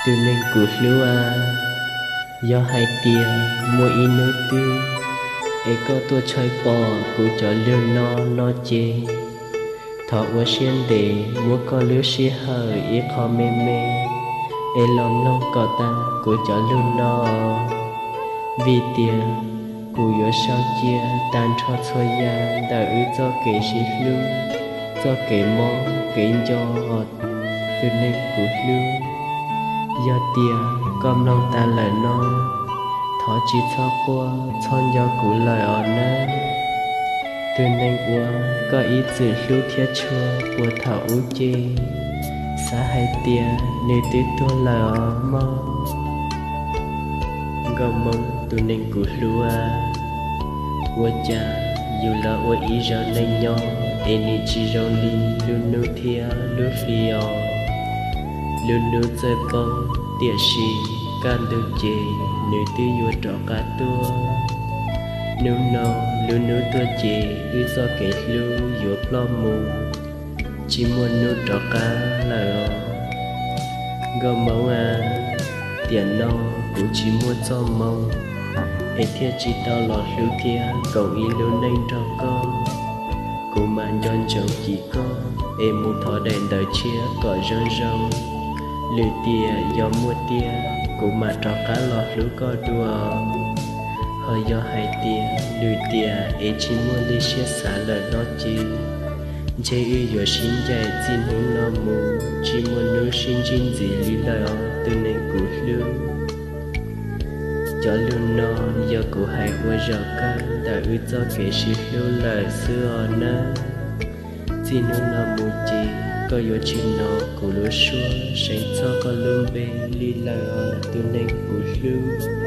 Tus neeg kuv hlub a, yog hais tias muaj ib hnub twg es koj tuaj tshawb pom kuv cov lug no no ces thov ua siab ntev muab koj lub sij hawm ib qho me me es los mloog kom tag kuv cov lug no, vim tias kuv yuav sau cia tag nrho txhua yam ntawm wb txoj kev sib hlub, txoj kev mob kev nco os tus neeg kuv hlub. Yog tias koj mloog tas lawm no, thov tsis txhob quaj txhob nco kuv lawm os nawb. Tus neeg uas koj ib txwm hlub thiab tshua puag thaum ub ces xav hais tias nws twb tuag lawm os mog. Nkauj Hmoob tus neeg kuv hlub a, ua cas yus los ua ib zaug neej nyob es nws tsis zoo li lub hnub thiab lub hli os. Lub hnub txawj poob, tiam sis kaj ntug ces nws twb yuav rov qab tuaj. Hnub no lub hnub tuaj ces wb txoj kev hlub yuav ploj mus, tsis muaj hnub rov qab lawm os. Nkauj Hmoob a, tiam no kuv tsis muaj txoj moo es thiaj tsis tau los hlub thiab koom ib lub neej nrog koj. Kuv mam nco ntsoov cim koj es mus thov daim ntawv tshiab kom zoo zoo. Lwm tiam yog muaj tiag kuv mam rov qab los hlub koj dua. Ho yog hais tias lwm tiam es tsis muaj li siab xav lawm no ces ntshe wb yuav sib ncaim txij hnub no mus tsis muaj hnub sib ntsib ntxiv li lawm os tus neeg kuv hlub. Cov lug no yog kuv hais ua zaum kawg ntawm wb txoj kev sib hlub lawm xwb os nawb. Txij hnub no mus ces koj yuav tsis hnov kuv lub suab seev txog koj lub npe li lawm os tus neeg kuv hlub.